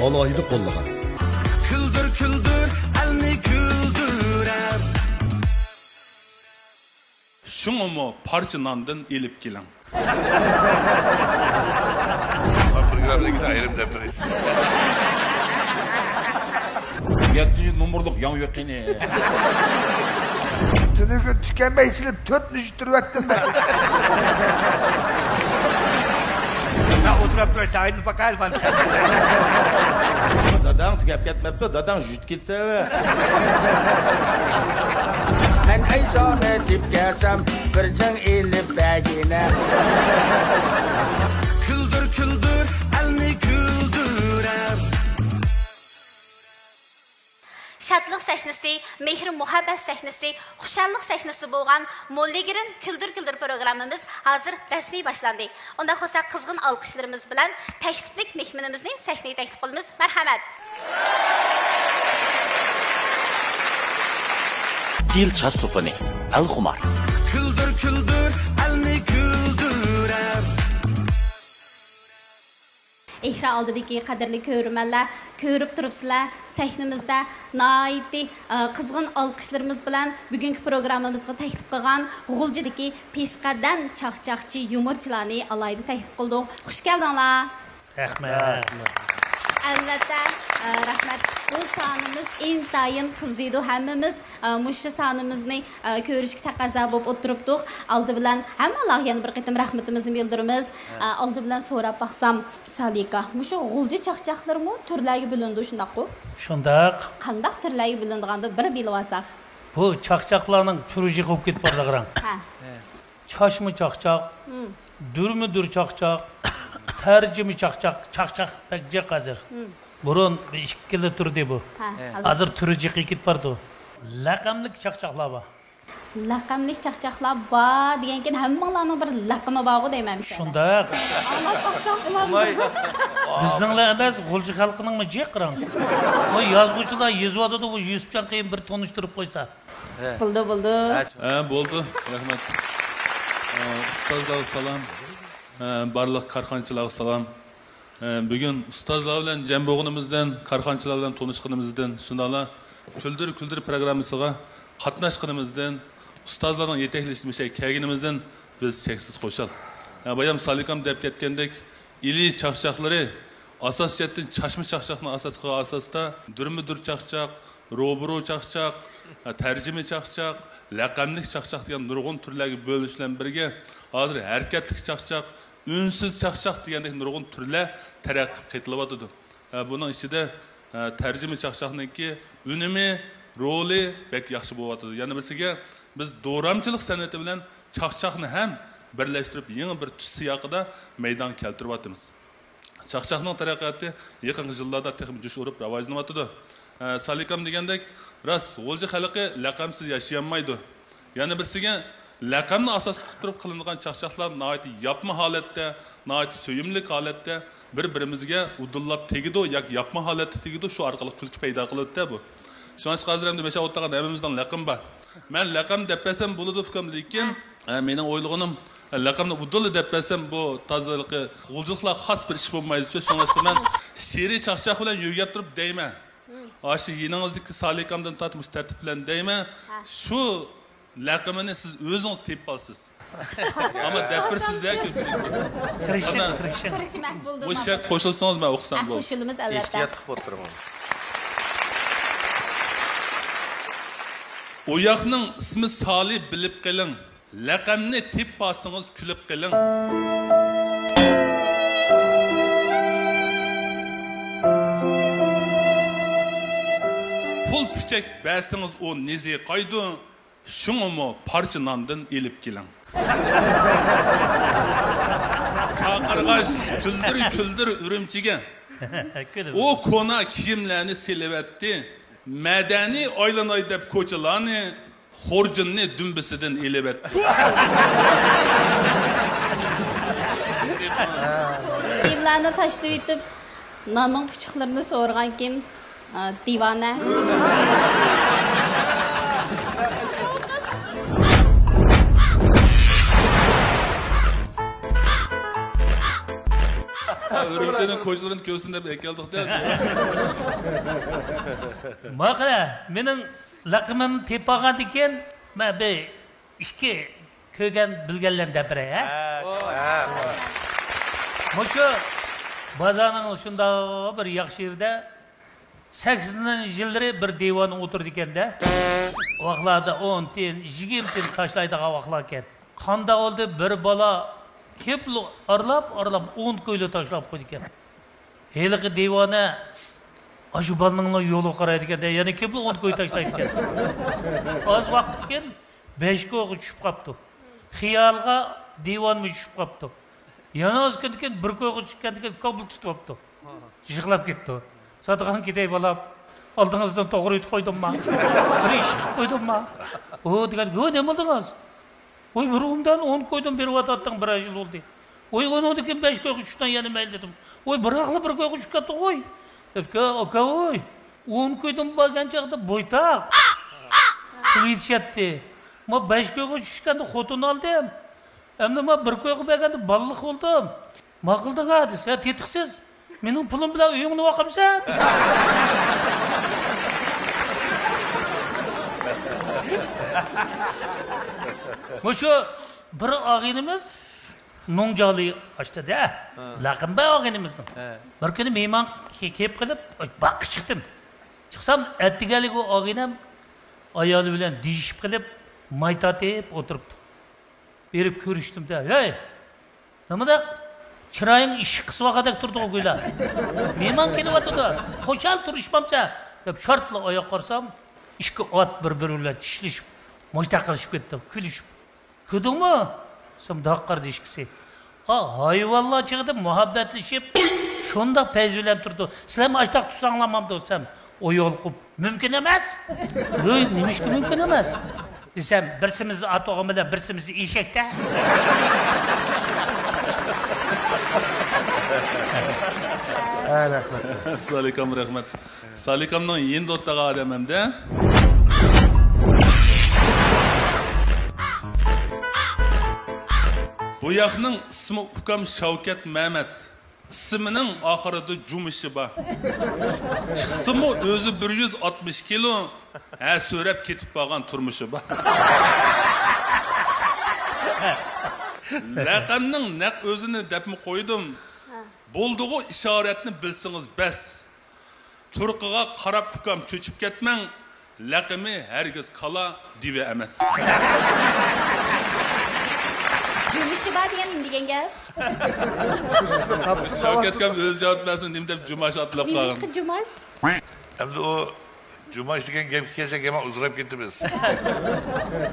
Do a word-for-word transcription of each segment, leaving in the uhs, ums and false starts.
ئالاھىدە قوللىغان. كۈلدۈر، كۈلدۈر، ئەلنى كۈلدۈرەر. شۇڭىمۇ پارچە ناندىن ئېلىپ كېلىڭ. ما پروگراممىدىكى ئايرىم دەپ بېرىسىز. يەتتىنچى نومۇرلۇق ياڭيۇ قېنى. تۈنۈگۈن تۈكەنمەي ئېچىلىپ تۆت مۇشت تۈرۈۋەتتىم مەن. مەن ئولتۇرۇپ تۇرۇپ شائىرنى باقايلى مانا. داداڭ تۈگەپ كەتمەپتۇ، داداڭ ژۇت كېتىۋە. مەن ئەي زورى دېپ كەلسەم، بىر جىڭ ئېلىپ بەرگىنە. كۈلدۈر، كۈلدۈر، ئەلنى كۈلدۈرەر. شادلىق سەھنىسى، مېھىر-مۇھەببەت سەھنىسى، خۇشاللىق سەھنىسى بولغان موللىگىرىن كۈلدۈر كۈلدۈر پروگراممىمىز ھازىر رەسمىي باشلاندى. ئۇنداق بولسا، قىزغىن ئالقىشلىرىمىز بىلەن تەكلىپلىك مېھمىنىمىزنى سەھنىگە تەكلىپ قىلىمىز. مەرھەمەت! كىيىل چاچ سوپۇنى، ئەلخۇمار. كۈلدۈر، كۈلدۈر، ئەلنى كۈلدۈرەر. ئېكران ئالدىدىكى قەدىرلىك كۆرۈرمەنلەر، كۆرۈپ تۇرۇپسىلەر، سەھنىمىزدە ناھايىتى، ئە، قىزغىن ئالقىشلىرىمىز بىلەن بۈگۈنكى پروگراممىمىزغا تەكلىپ قىلغان غۇلجىدىكى پېشقەدەم چاقچاقچى يۇمۇرچىلارنى ئالاھىدە تەكلىپ قىلدۇق. خۇش كەلدىڭلار! رەھمەت. ئەلۋەتتە، ئە، رەھمەت. بۇ سانىمىز ئىنتايىن قىزىيدۇ. ھەممىمىز، ئە، مۇشۇ سانىمىزنى، ئە، كۆرۈشكە تەقەززا بولۇپ ئولتۇرۇپتۇق. ئالدى بىلەن ھەممىڭلارغا يەنە بىر قېتىم رەھمىتىمىزنى بىلدۈرىمىز. ئە، ئالدى بىلەن سوراپ باقسام، سالىكا، مۇشۇ غۇلجا چاقچاقلىرىمۇ تۈرلەرگە بۆلۈنىدۇ، شۇنداققۇ؟ شۇنداق. قانداق تۈرلەرگە بۆلۈنىدىغاندۇ بىر بىلىۋالساق. بۇ چاقچاقلارنىڭ تۈرى جىق بولۇپ كېتىپ بارىدۇ، قاراڭ. ھە. چاچما چاقچاق، ھىم. دۈرمە دۈر چاقچاق، تەرجىمە چاقچاق، چاقچاق بەك جىق ھازىر. ھىم. بۇرۇن بىر ئىككىلا تۇردى بۇ. ھە، ھە. ھازىر. ھازىر تۈرى جىقىيىپ كېتىپ بارىدۇ. لەقەملىك چاقچاقلار بار. لەقەملىك چاقچاقلار بار دېگەنكىن، ھەممىڭلارنىڭ بىر لەقىمى بارغۇ دەيمەن مىسالەن. شۇنداق. ئاڭلاپ باقسام ئۇلارنى. بىزنىڭلا ئەمەس، غۇلجا خەلقىنىڭمۇ جىق، قاراڭ. بۇ يازغۇچىلار يېزىۋاتىدۇ، بۇ يۈسۈپجان قېيىن بىر تونۇشتۇرۇپ قويسا. ھە. بولدى، بولدى. ھە، بولدى. رەھمەت. ئە، ئۇستازلارغا سالام. ئە، بارلىق كارخانىچىلارغا سالام. ئە، بۈگۈن ئۇستازلار بىلەن جەم بولغىنىمىزدىن، كارخانىچىلار بىلەن تونۇشقىنىمىزدىن، شۇنداقلا كۈلدۈر كۈلدۈر پروگراممىسىغا قاتناشقىنىمىزدىن، ئۇستازلارنىڭ يېتەكلىشىدە مۇشۇ يەرگە كەلگىنىمىزدىن بىز چەكسىز خۇشال. ئە، بايام سالىكام دەپ كەتكەندەك، ئىلى چاقچاقلىرى ئاساسىي جەھەتتىن چاچما چاقچاقنى ئاساس قىلغان ئاساستا، دۈرمە دۈر چاقچاق، روبىرو چاقچاق، تەرجىمە چاقچاق، لەقەملىك چاقچاق دېگەن نۇرغۇن تۈرلەرگە بۆلۈنۈش بىلەن بىرگە، ھازىر ھەرىكەتلىك چاقچاق، ئۈنسىز چاقچاق دېگەندەك نۇرغۇن تۈرلەر تەرەققىي قىلىپ كېتىلىۋاتىدۇ. ھە، بۇنىڭ ئىچىدە، ھە، تەرجىمە چاقچاقنىڭكى ئۈنۈمى، رولى بەك ياخشى بولۇۋاتىدۇ. يەنە بىرسىگە، بىز دورامچىلىق سەنئىتى بىلەن چاقچاقنى ھەم بىرلەشتۈرۈپ، يېڭى بىر تۈس سىياقىدا مەيدانغا كەلتۈرۈۋاتىمىز. چاقچاقنىڭ تەرەققىياتى يېقىنقى يىللاردا تېخىمۇ جۇش ئۇرۇپ راۋاجلىنىۋاتىدۇ. ئە، سالىكام دېگەندەك، راست، غۇلجا خەلقى لەقەمسىز ياشىيالمايدۇ. يەنە بىرسىگە، لەقەمنى ئاساس قىلىپ تۇرۇپ قىلىنغان چاقچاقلار ناھايىتى ياپما ھالەتتە، ناھايىتى سۆيۈملۈك ھالەتتە، بىر-بىرىمىزگە ئۇدۇللاپ تېگىدۇ ياكى ياپما ھالەتتە تېگىدۇ، شۇ ئارقىلىق كۈلكە پەيدا قىلىدۇ-دە بۇ. شۇڭلاشقا ھازىر ئەمدى مەشە ئولتۇرغان ھەممىمىزنىڭ لەقىمى بار. مەن لەقەم دەپ بەرسەم بولىدۇ، ئۇكام، لېكىن، ھە. ئە، مېنىڭ ئويلىغىنىم، لەقەمنى ئۇدۇللا دەپ بەرسەم، بۇ تازىلىقى غۇلجىلىقلارغا خاس بىر ئىش بولمايدۇچۇ. شۇڭلاشقا مەن شېئىرىي چاقچاق بىلەن يۆگەپ تۇرۇپ دەيمەن. ھىم. ئاشۇ يېنىڭىزدىكى سالىكامدىن تارتىپ مۇشۇ تەرتىپ بىلەن دەيمەن. ھە. شۇ لەقىمىنى سىز ئۆزىڭىز تېپىپ ئالىسىز. ئەمما دەپ بېرىسىز-دە. تىرىشىڭ، تىرىشىڭ. تىرىشىمەن، بولدى، بۇ شەرت قوشۇلسىڭىز مەن ئوقۇسام، ھە، بولدى. قوشۇلىمىز، ئەلۋەتتە. ئېھتىياتلىق بولۇپ تۇرۇڭ. ئۇياقنىڭ ئىسمى سالى، بىلىپ قېلىڭ. لەقەمنى تېپىپ ئالسىڭىز كۈلۈپ قېلىڭ. پۇل پۈچەك بەرسىڭىز ئۇ نېزى قايدۇ، شۇڭىمۇ پارچە ناندىن ئېلىپ كېلىڭ. چاقىرغاچ كۈلدۈر كۈلدۈر ئۈرۈمچىگە. ئۇ كونا كىيىملەرنى سېلىۋەتتى. مەدەنىي ئايلىناي دەپ كوچىلارنى، خورجۇننى دۈمبىسىدىن ئېلىۋەتتى. كىيىملەرنى تاشلىۋېتىپ، ناننىڭ پۇچۇقلىرىنى سورىغانكىن، ئا، دىۋانە. ئۈرۈمچىنىڭ كوچىلىرىنى كۆرسۇن دەپ ئەكەلدۇق-دە. ماقۇل، مېنىڭ لەقىمىمنى تېپىپ ئالغاندىن كېيىن، مەن بىر ئىككى كۆرگەن بىلگەنلەرنى دەپ بېرەي، ھە؟ ھە. مۇشۇ بازارنىڭ شۇنداق بىر ياخشى يېرىدە سەكسىنىنچى يىللىرى بىر دىۋان ئولتۇرىدىكەن-دە. ۋاقلاردا ئون تىيىن، يىگىرمە تىيىن تاشلايدىغان ۋاقلاركەن. قانداق بولدى، بىر بالا كېپىلا ئارىلاپ، ئارىلاپ ئون كويلا تاشلاپ قويىدىكەن. ھېلىقى دىۋانە ئاشۇ بالىنىڭلا يولىغا قارايدىكەن-دە، يەنە كېپىلا ئون كوي تاشلايدىكەن. ئاز ۋاقىتتىن كېيىن بەش كويغا چۈشۈپ قاپتۇ. خىيالغا دىۋانمۇ چۈشۈپ قاپتۇ. يەنە ئاز كۈندىن كېيىن بىر كويغا چۈشكەندىن كېيىن كابۇل تۇتۇپ قاپتۇ. يىغلاپ كېتىپتۇ. سادىغان كېتەي بالا، ئالدىڭىزدىن توغرا ئېيتىپ قويدۇمما؟ بىر ئىش قىلىپ قويدۇمما؟ ئۇ دېگەن، يو، نېمە قىلدىڭىز؟ ۋاي، بىر ئومدان ئون كويدىن بېرىۋاتاتتىڭ، بىر يىل بولدى. ۋاي، ئۇنىڭدىن كېيىن بەش كويغا چۈشتۈڭ، يەنە مەيلى دېدىم. ۋاي، بىراقلا بىر كويغا چۈشۈپ كەتتىڭ غوي، دەپتۇ. ئاكا، ۋاي، ئون كويدىن بارغان چاغدا بويتاق بولۇپ يېتىشەتتى. ما بەش كويغا چۈشكەندە خوتۇن ئالدىم. ئەمدى ما بىر كويغا بەرگەندە بالىلىق بولدۇم. ما قىلدىڭ ھە دېسە، تېتىقسىز. مېنىڭ پۇلۇم بىلەن ئۆيۈڭنى باقامسەن؟ مۇشۇ بىر ئاغىنىمىز نوڭجالى ئاشتى-دە. ھە. لەقىمبەگ ئاغىنىمىزنىڭ. ھە. بىر كۈنى مېھمان كېلىپ قېلىپ، باغقا چىقتىم. چىقسام، ئەتىگەنلىكى ئۇ ئاغىنەم ئايالى بىلەن دېيىشىپ قېلىپ، ماي تارتىپ ئولتۇرۇپتۇ. بېرىپ كۆرۈشتۈم-دە، ھەي! نېمىدەك چىرايىڭ ئىششىق قىسىۋالغاندەك تۇرىدىغۇ گويلا. مېھمان كېلىۋاتىدۇ، خۇشال تۇرۇشمامسەن دەپ شارتلا ئاياغقا قارىسام، ئىككى ئات بىر-بىرى بىلەن چىشلىشىپ، مۇشتاق قىلىشىپ كەتتى، كۈلۈشۈپ. كۆردۈڭمۇ؟ دېسەم، داق قارىدى ئىككىسى. ھا، ھايۋانلارچىقىدە مۇھەببەتلىشىپ، شۇنداق پەيز بىلەن تۇرىدۇ. سىلەرمۇ ئاشتاق تۇرساڭلارمامدۇ دېسەم، ئۇ يولۇقۇپ، مۇمكىن ئەمەس. ھۆي، نېمىشقا مۇمكىن ئەمەس؟ دېسەم، بىرسىمىز ئات بولغان بىلەن بىرسىمىز ئېشەكتە. ھە، رەھمەت. سالىكام، رەھمەت. سالىكامنىڭ يېنىدا ئولتۇرغان ئادەم ئەمدى. بۇ ياقنىڭ ئىسمى ئۇكام شاۋكەت مەمەت. ئىسمىنىڭ ئاخىرىدا جۇمۇشى بار. چىقسىمۇ ئۆزى بىر يۈز ئاتمىش كىلو، ھە، سۆرەپ كېتىپ بارغان تۇرمۇشى بار. لەقەمنىڭ نەق ئۆزىنى دەپمۇ قويدۇم. بولدىغۇ، ئىشارەتنى بىلسىڭىز بەس. تۇرقىغا قاراپ ئۇكام چۆچۈپ كەتمەڭ، لەقىمى ھەرگىز كالا دىۋە ئەمەس. جۇمۇشى بار دېگەن نېمە دېگەن گەپ؟ شاۋكەت ئاكام ئۆزى جاۋاب بەرسۇن، نېمە دەپ جۇماش ئاتىلاپ قالغان؟ نېمىشقا جۇماش؟ ئەمدى ئۇ جۇماش دېگەن گەپكە كەلسەك، يامان ئۇزىراپ كېتىمىز.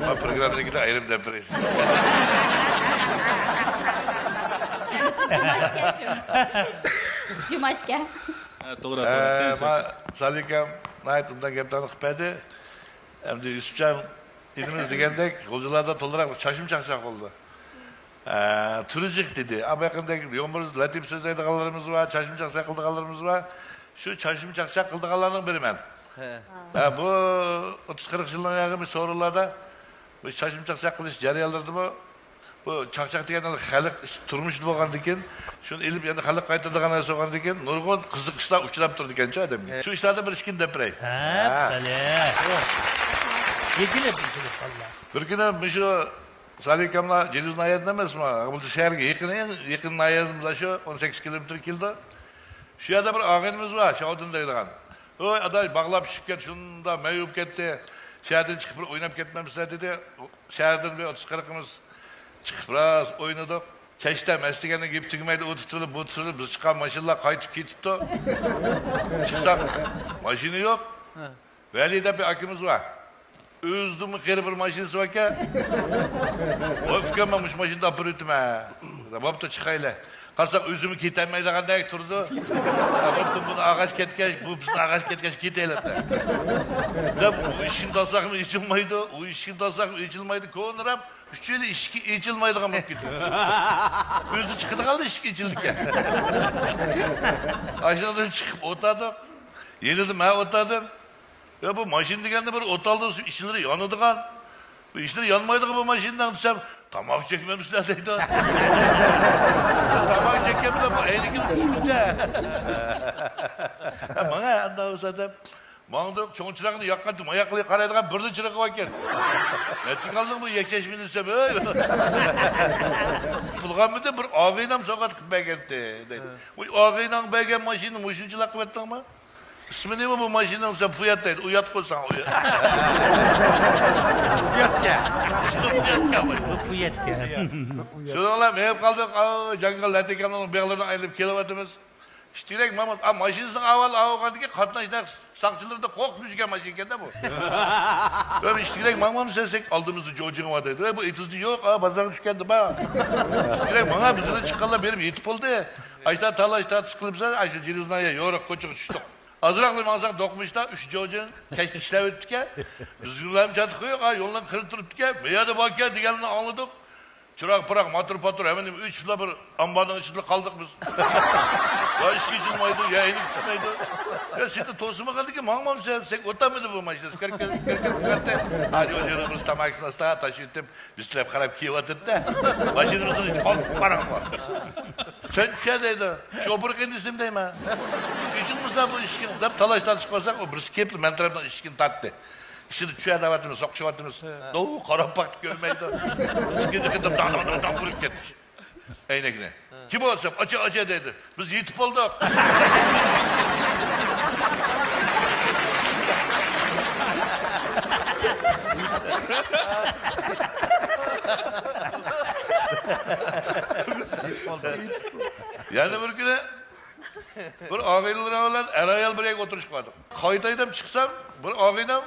ما پروگراممىدىكىلەر ئايرىم دەپ بېرەي. جۇماشكەن شۇ. جۇماشكەن. ھە، توغرا، توغرا. ئە، قىيىن ما سوئال. سالىكام ناھايىتى ئوبدان گەپلەرنى قىلىپ بەردى. ئەمدى يۈسۈپجان ئىنىمىز دېگەندەك، غۇلجىلاردا تولىراق چاچما چاقچاق بولىدۇ. ئە، تۈرى جىق دېدى. ئا، بۇ يېقىندەك يۇمۇر لەتىپ سۆزلەيدىغانلىرىمىز بار، چاچما چاقچاق قىلىدىغانلىرىمىز بار. شۇ چاچما چاقچاق قىلىدىغانلارنىڭ بىرى مەن. ھە. ھە، بۇ ئوتتۇز قىرىق يىلنىڭ ياقى بۇ سورۇنلاردا بۇ چاچما چاقچاق قىلىش جەريانلىرىدىمۇ بۇ چاقچاق دېگەن خەلق ئىش-، تۇرمۇشىدا بولغاندىكىن، شۇنى ئېلىپ يەنە خەلققە قايتۇرىدىغان نەرسە بولغاندىكىن، نۇرغۇن قىزىقىشلار ئۇچراپ تۇرىدىكەنچۇ ئادەمگە. ھە. شۇ ئىشلاردىن بىر ئىككىنى دەپ بېرەي. ھە، ھە. بەلى. ئېچىلىپ، ئېچىلىپ، بالىلار. بىر كۈنى مۇشۇ سالىكاملار جېدىز ناھىيەدىن ئەمەسمۇ، بۇ شەھەرگە يېقىن، ئەڭ يېقىن ناھىيەمىز شۇ ئون سەككىز كىلومېتىر كېلىدۇ. شۇ يەردە بىر ئاغىنىمىز بار، شاۋدۇن دەيدىغان. ۋاي ئاداش، باغلار پىشىپ كەتتى، شۇنداق مەي بولۇپ كەتتى. شەھەردىن چىقىپ بىر ئويناپ كەتمەمسىلەر دېدى. شەھەردىن بىر ئوتتۇز قىرىقىمىز چىقىپ راست ئوينىدۇق. كەچتە مەستىگەننىڭ گېپى تۈگىمەيدۇ، ئۇ تۇتۇلۇپ، بۇ تۇتۇلۇپ، بىز چىققان ماشىنىلار قايتىپ كېتىپتۇ. چىقساق، ماشىنا يوق. ۋەلى دەپ بىر ئاكىمىز بار. ئۆزىنىڭمۇ قېرى بىر ماشىنىسى باركەن. ۋاي ئۇكام، مەن مۇشۇ ماشىنىدا ئاپىرىۋېتىمەن. بوپتۇ، چىقايلى. قارىساق، ئۆزىمۇ كېتەلمەيدىغاندەك تۇرىدۇ. ھە، بوپتۇ، بۇنى ئاغاچ كەتكەچ، بۇ بىزنى ئاغاچ كەتكەچ كېتەيلى دەپ. دەپ، ئۇ ئىشىكنى تاسلاقمۇ ئېچىلمايدۇ، ئۇ ئىشىكنى تاسلاقمۇ ئېچىلمايدۇ. كونىراپ، ئۈچەيلى ئىشىكى ئېچىلمايدىغان بولۇپ كېتىدۇ. ئۆزى چىقىدىغانلا ئىشىك ئېچىلىدىكەن. ئاشۇندىن چىقىپ ئولتۇردۇق. يېنىدا مەن ئولتۇردۇم. يا، بۇ ماشىنا دېگەندە بىر ئوت ئالدى، ئىچلىرى يانىدىغان. بۇ ئىچلىرى يانمايدىغان بۇ ماشىنىنىڭ دېسەم، تاماكا چەكمەمسىلەر دەيدۇ. تاماكا چەككەنمىلا بۇ ئەينىكىڭ چۈشمىسە. ماڭا ئانداق بولسا دەپ، ماڭدۇق، چوڭ چىراغنى ياققانچە ماياقلىرى قارايدىغان بىرلا چىراغ باركەن. نەچچە قالدىڭ بۇ يەكشەشمىنى دېسەم، ھەي. پۇلغانمىدى، بىر ئاغىنەم سوۋغات قىلىپ بەرگەنتى دەيدۇ. ۋاي، ئاغىنەڭ بەرگەن ماشىنىنى مۇشۇنچىلا قىلىۋەتتىڭمۇ؟ ئىسمى نېمە بۇ ماشىنىنىڭ دېسەم، فۇيات دەيدۇ. ئۇيات قويساڭ ئۇيات. فۇياتكە. فۇياتكە. فۇياتكە. شۇنىڭ بىلەن مېڭىپ قالدۇق. ئاۋۇ جاڭگال لەتىكەمنىڭ بېغلىرىنى ئايلىنىپ كېلىۋاتىمىز. ئىشتىرەك مامۇت، ئا، ماشىنىسىنىڭ ئاۋۋال ئاۋۇغاندىكى قاتناش نەق ساقچىلىرىدا قورقۇپ يۈرگەن ماشىنا ئىكەن-دە بۇ. ۋە ئىشتىرەك ماڭمامسەن سەك ئالدىمىزدا جوجىڭىۋاتىدۇ. ۋە بۇ ئېتىزدا يوق، ئا، بازارغا چۈشكەندە بار. ئىشتىرەك ماڭا بىزنى چىققانلار بېرىپ يېتىپ بولدى. ئاشتا تالاش تارتىش قىلىپسەن، ئاشۇ جېلىزنايا يورۇق كوچىغا چۈشتۇق. ئازراقلا ماڭساق دوقمۇشتا ئۈچ جوجىڭ كەچتە ئىشلەۋېتىپتىكەن. بىزگە ئۇلارمۇ چاتىقى يوق، ھا، يولنىڭ قىرى تۇرۇپتىكەن. بۇ يەردە باركەن دېگەننى ئاڭلىدۇق. چىراغ پىراق، ماتۇر پاتۇر، ھەممە نېمە ئۆچۈپلا بىر ئامبارنىڭ ئىچىدىلا قالدۇق بىز. يا ئىشىك ئېچىلمايدۇ، يا ئەينىك چۈشمەيدۇ. يا سېنى توسۇمىغاندىكىن ماڭمامسەن، سەك ئولتۇرمىدى بۇ ماشىنا. سىكىرىپ كەلدى، سىكىرىپ كەلدى، سىكىرىپ كەلدى. ھا، يول يېنىغا بىرسى تاماكىسىنى ئاستا تاشلىۋېتىپ، بىز تەرەپ قاراپ كېلىۋاتىدۇ-دە. ماشىنىمىزنىڭ ئىچى قاپقاراڭغۇ. سەن چۈشە دەيدۇ. شوپۇرغا ئىندىسىم دەيمەن. ئېچىلمىسا بۇ ئىشىكىڭ دەپ تالاش تارتىشقا بارساق، ئۇ بىرسى كېلىپلا مەن تەرەپنىڭ ئىشىكىنى تارتتى. ئىچىدە چۈشە دەۋاتىمىز، سوقۇشۇۋاتىمىز. داۋۇ قاراپ باقتى، كۆرمەيدۇ. ئىككىنچى قېتىم داڭ، داڭ، داڭ، داڭ ئۇرۇپ كەتتى ئەينەكنى. كىم ئۇ دېسەم، ئاچا، ئاچا دەيدۇ. بىز يېتىپ بولدۇق. يەنە بىر كۈنى بىر ئاغىنىلىرىم بىلەن ئەر-ئايال بىر يەرگە ئولتۇرۇشقا باردۇق. قايتاي دەپ چىقسام، بىر ئاغىنەم